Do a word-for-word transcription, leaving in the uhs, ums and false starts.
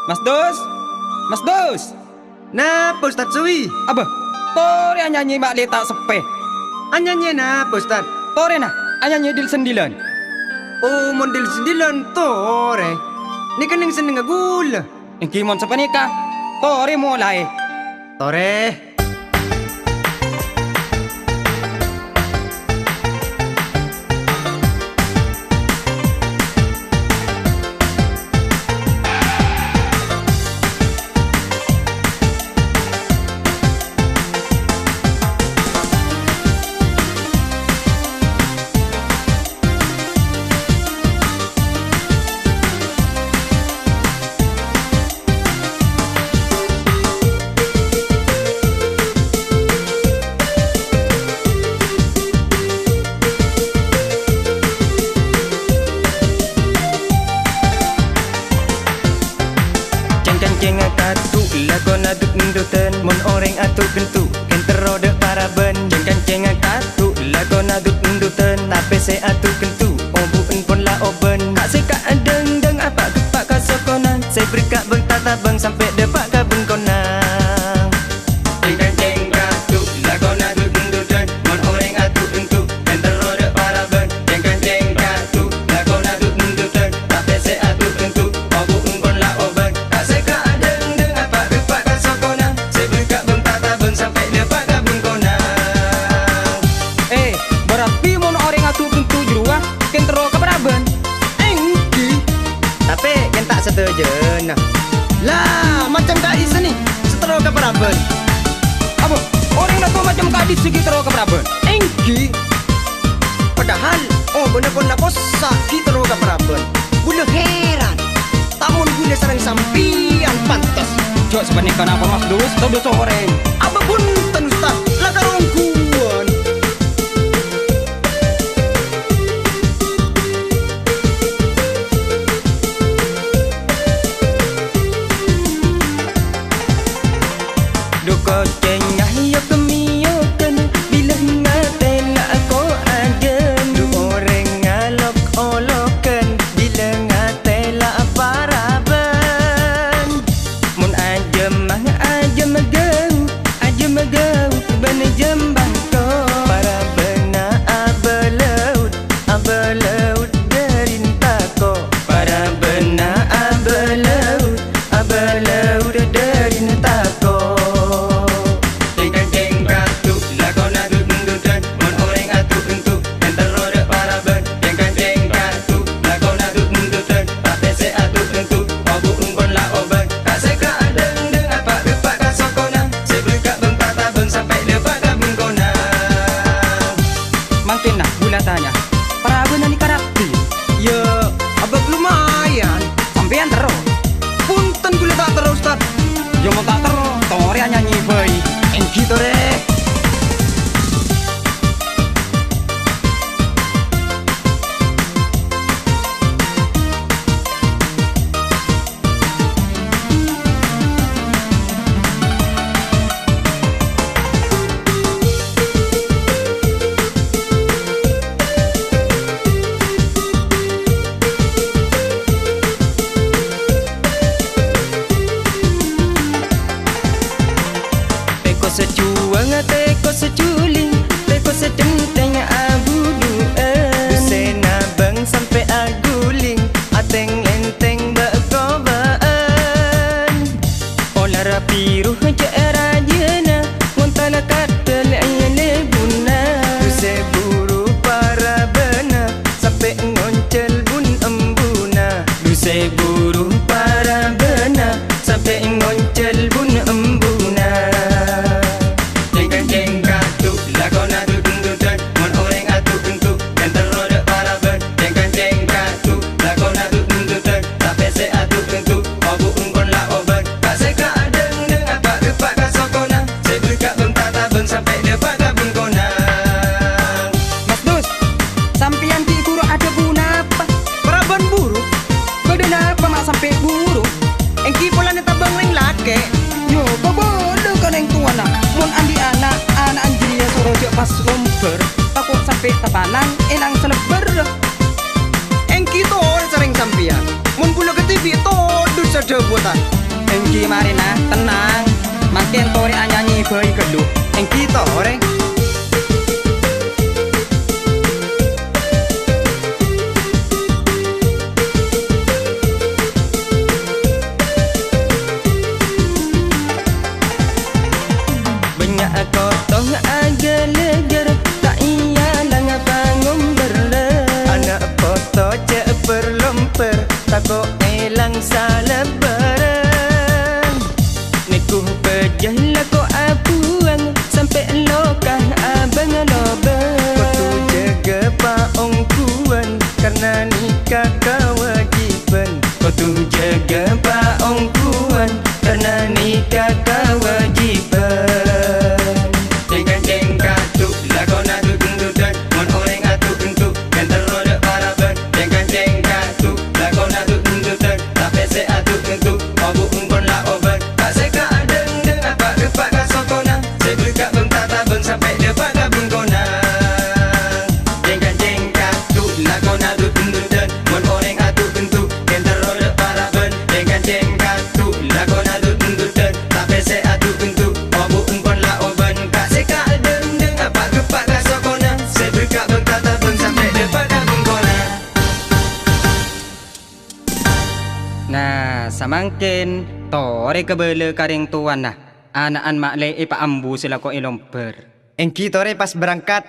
Mas Dus! Mas Dus! Napa, Ustad Suwi? Abâ, torè anyanyi ma' lè ta' seppè. Anyanyi napa, Ustad? Torè, na, anyanyi dil-sendilân. Oh, mon dil-sendilân, torè. Nèka nèng sennengnga ghulâ. Èngghi mon sapanèka, torè molaè. Torè. Cèng-kancèng katu lakona dut-endutân, mon orèng adu-ghendu, ghân terro dâ' parabân. Cèng-kancèng katu lakona dut-endutân, tapè sè adu-ghendu, obu'en pon la obân. Ka' sè ka' dângdâng apa' geppa' ka sokona, sè berka' bâng tatabâng sampè' dâpa' ka bengkona. Cèng-kancèng katu lakona dut-endutân, mon orèng adu-ghendu, ghân terro dâ' parabân. Cèng-kancèng katu lakona dut-endutân, tapè sè adu-ghendu, obu'en pon la obân. Ka' sè ka' dângdâng apa' geppa' ka sokona, sè berka' bâng tatabâng sampè' dâpa' ka bengkona. Eh, berarti mon orèng adu-ghendu jâ rowa, ghân terro ka parabân? Èngghi. Tapè ghân ta' sadhâjâna. La, macem ka'dissa' nè, sè terro ka parabân. Apa, orèng adu macem ka'dissa' ghi' terro ka parabân? Èngghi. Padahal, oh, bânnè pon la possa' ghi' terro ka parabân. Bulâ heran. Tamon bulâ sareng sampèyan pantes. Jhâ' sapanèka napa, Mas Dus? Todus orèng. Apa bhunten, Ustad? La karongguwân. Dhu kocèngnga yok-mèyokân, bilâ ngatè la ko ajâm. Dhu orèng ngalok-olokân, bilâ ngatè la parabân. Mon ajâm, ajâm gâu, ajâm gâu, bân jâm bângko. Parabânna abâlaut, abâlaut dârin tako'. Parabânna abâlaut, abâlaut dârin tako'. Cèng-kancèng katu lakona dut-endutân, mon orèng adu-ghendu, ghân terro dâ' parabân. Cèng-kancèng katu lakona dut-endutân, tapè sè adu-ghendu, obu'en pon la obân. Ka' sè ka' dângdâng apa' geppa' ka sokona, sè berka' bâng tatabâng sampè' dâpa' ka bengkona. Mangkèn, na, bulâ tanya, parabânna nèka raddhi? Yâ, abâ' lumayan. Sampèyan terro? Bhunten, bulâ ta' terro, Ustad. Yâ, mon ta' terro, torè anyanyi bhâi. Èngghi, torè. Tèko sajhuwâng, tèko sajuling, tèko sacèntèng abudhu'ân. Dusèna bâng sampè' aguling, atèng-lèntèng bâ-kobâ'ân. Olar biru jhâ' rajâna, ngontala kaddhâ lè-, lèbunna. Dusè buru parabânna, sampè' ngoncèl bun embuna. Dusè buru parabânna, sampè' ngoncèl bun embuna. Cèng-kancèng katu lakona dut-endutân, mon orèng adu-ghendu, ghân terro dâ' parabân. Cèng-kancèng katu lakona dut-endutân, tapè sè adu-ghendu, obu'en pon la obân. Ka' sè ka' dângdâng apa' geppa' ka sokona, sè berka' bâng tatabâng sampè' dâpa' ka bengkona. Mas Dus, sampèyan ghi' buru adhâbu napa? Parabân buru? Bâdâ napa ma' sampè' buru? Èngghi polana tabâng rèng lakè'. Yâ, pabâdâ ka rèng towana. Mon andi' ana', ana'na jârèya soro jhâ' pas ngombhâr, tako' sampè' tapanang èlang salebbhâr. Èngghi torè sareng sampèyan. Mon bulâ kadhibi' todus sadhâbuwân. Ko' èlang salèbârân, nèko pejjâ lako abuwâng, sampè' lokah abâng lobâng. Kodhu jâgâ paongghuwân, karna nèka kawâjibhân. Kodhu jâgâ paongghuwân, karna nèka kawâjibhân. Cèng-kancèng kadhu lakona du-, du-, dudhân, mon orèng adu-, du-, ghân terro dâ' parabân. Cèng-kancèng kadhu lakona du-, du-, dudhân, tapè sè adu-, du-, obu' empon la obân. Ta' sè ka adhâng-dhâng apa-gheppa' ka sokona, sè berka' bâng tatabâng sampè' dâpa' ka bengkona. Cèng-kancèng kadhu lakona du-, du-, dudhân, mon orèng adu-, du-, ghân terro dâ' parabân. Cèng-kancèng kadhu lakona du-, du-, dudhân, tapè sè adu-, du-, obu' empon la obân. Ta' sè ka adhâng-dhâng apa-gheppa' ka sokona, sè berka' bâng tatabâng sampè' dâpa' ka bengkona. Nah, samangkèn torè kabâlâ ka rèng towana, ana'an ma'lè èpaambu sè lako èlombâr. Èngghi torè pas berangkat.